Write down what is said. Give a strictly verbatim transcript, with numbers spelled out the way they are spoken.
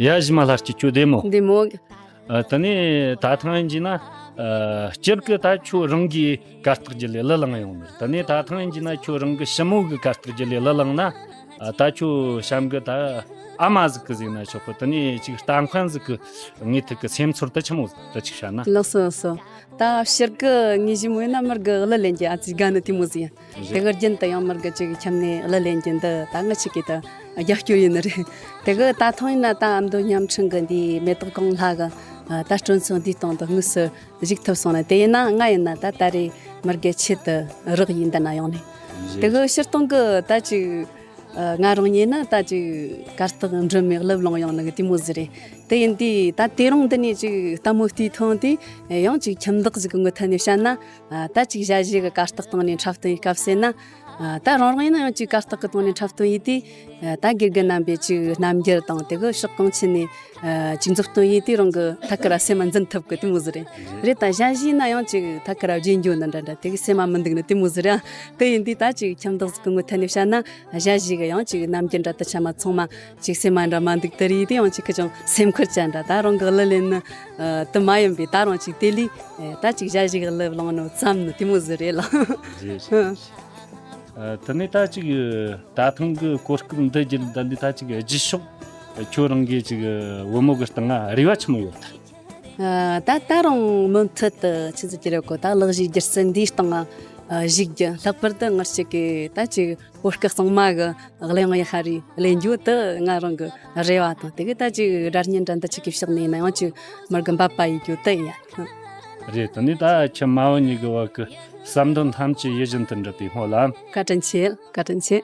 ཡ་གཞི་མ་ལྷ་སྐྱིད། ཁྱོད་བདེ་མོ། བདེ་མོ། ཨ། དེ་ནས་ད་ཐེངས་ཡིན་གྱི་ན། ཨ། སྤྱིར་གི་ད་ཁྱོད་རང་གིས་གར་སྟེགས་བརྒྱུད་ལས་གླུ་བླངས་ཡོང་ནི་རེད། དེ་ནས་ད་ཐེངས་ཡིན་གྱི་ན་ཁྱོད་རང་གི་ཞི་མོ་གི་གར་སྟེགས་བརྒྱུད་ལས་གླུ་བླངས་ན། ཨ། ད་ཁྱོད་གཤམ་གི་ད་ཨ་མ་ཟིག་གི་ཟེར་ན་ཆོག་གི། དེ་ནས་ཅིག་ལྟ་མཁན་ཟིག་གི་ངོས་ཐད་གི་སེམས་ཚོར་དེ་ཆི་མོ་ཟིག་ད་ཅིག་བཤད་ན། ལགས་སོ་ལགས་སོ། ད་སྤྱིར་གི་ངའི་ཞི་མོ་ཡིན་ན་མར་གི་གླུ་ལེན་རྒྱུ་ཨ་ཙི་དགའ་ནི་དེ་མོ་ཟིག་ཡིན། དེ་གི་རྒྱུན་དུ་ཡང་མར་གི་ཅིག་ཁྱིམ་ནས་གླུ་ལེན་རྒྱུ་འདི་ད་ང་ཆི་གི་ད་རྒྱབ་སྐྱོར་ཡིན་ནི་རེད། དེ་གི་ད་ཐེངས་ཡིན་ན་ད་ཨ་མདོ་བརྙན་འཕྲིན་གི་འདིའི་མེ་ཏོག་གོང་ལྷ་གི། ཨ། ད་སྤྲོ་ཚོགས་འདིའི་སྟེང་དུ་དངོས་སུ་ཞུགས་ཐུབ་སོང་ན། དེ་ཡིན་ན་ང་ཡིན་ན་ད་ད་རེས་མར་གི་ཆེད་དུ་རོགས་ཡིན་འདི་ན་ཡོང་ནས། དེ་གི་སྤྱིར་བཏང་གི་ད་ཅིག་ཨ། ང་རང་ཉིད་ནི་ད་ཅིག་གར་སྟེགས་འགྲིམ་མི་གླུ་བླངས་ཡོང་ནི་གི་དེ་མོ་ཟིག་རེད། དེ་ཡིན་དུས་ད་དེ་རིང་འདི་ནས་ཅིག་ལྟད་མོ་བལྟས་ཐོན་དུས་ཡང་ཅིག་ཁྱིམ་བདག་ཟིག་གི་ངོས་ཐད་ནས་བཤད་ན། ཨ། ད་ཅིག་ཞ་ཞི་གི་གར་སྟེགས་སྟེང་ནས་འཁྲབ་སྟོན་ཡེད་སྐབས་ཟེར་ན། ཨ། ད་རང་རང་ཡིན་ན་ཡང་ཅིག་གར་སྟེགས་གི་སྟེང་ནས་འཁྲབ་སྟོན་ཡེད་དུས། ཨ། ད་དགེ་རྒན་རྣམ་པས་ཅིག་རྣམ་འགྱུར་དང་དེ་གི་ཕྱོགས་གང་ཅི་ནས། ཨ། ཅིག་མཛུབ་སྟོན་ཡེད་དུས་རང་གི་ཐད་ཀར་སེམས་མ་འཛིན་ཐུབ་གི་དེ་མོ་ཟིག་རེད། རེད། ད་ཞ་ཞི་ན་ཡང་ཅིག་ཐད་ཀར་རྗེས་འཇུག་ནི་འདྲ་འདྲ་དེ་གི་སེམས་མ་མི་འདུག་ནི་དེ་མོ་ཟིག་རེད། དེ་ཡིན་དུས་ད་ཅིག་ཁྱིམ་བདག་ཟིག་གི་ངོས་ཐད་ནས་བཤད་ན། ཞ་ཞི་གི་ཡང་ཅིག་རྣམ་འགྱུར་འདྲ་དུ་ཆ་མ་ཚང་མ་ཅིག་སེམས་མ་འདྲ་མ་འདུག་དེ་རེད། དེ་ཡང་ཅིག་ཁི་ཅང་སེམས་ཁུར་ཅན་འདྲ། ད་རང་གི་གླུ་ལེན་ནི་དུ་མ་ཡིན་པས་ད་རང་ཅིག་དེ་ལས་ད་ཅིག་ཞ་ཞི་གི་གླུ་བླངས་ནོ་ཙམ་ནི་དེ་མོ་ཟིག་རེད་ལ། རེད། ཨ། དེ་ནས་ད་ཅིག་ད་ཐེངས་གི་གོ་སྐབས་འདི་བརྒྱུད་ད་ནི་ད་ཅིག་རྗེས་ཕྱོགས་ཁྱོད་རང་གིས་ཅིག་བུ་མོ་གི་སྟེང་ང་རེ་བ་ཆི་མོ་ཡོད་ད། ཨ། ད་ད་རུང་མུ་མཐུད་དུ་ཆི་ཟིག་གི་རེད་གོ། ད་གླུ་གཞས་སྒྱུ་རྩལ་འདིའི་སྟེང་ང་ཞུགས་རྒྱུ། ལྷག་པར་དུ་ངར་ཅིག་གི་ད་ཅིག་བོད་སྐད་གཙང་མ་གི་གླུ་དབྱངས་ཡག་པ་རེ་ལེན་རྒྱུ་དེ་ང་རང་གི་རེ་བ་དང་། དེ་གི་ད་ཅིག་སྒྲ་སྙན་འདྲ་འདི་ཅིག་གི་ཕྱག་ནས་ཡིན་ན་ཡང་ཅིག་མར་གི་འབད་པ་ཡེད་རྒྱུ་དེ་ཡིན། རེད། དེ་ནས་ད་ཁྱེད་མ་བུ་གཉིས་ཀྱི་བར་གྱི་བསམ་དོན་ཐམས་ཅད་ཡིད་བཞིན་དུ་འགྲུབ་པའི་སྨོན་ལམ། བཀའ་དྲིན་ཆེ། བཀའ་དྲིན་ཆེ།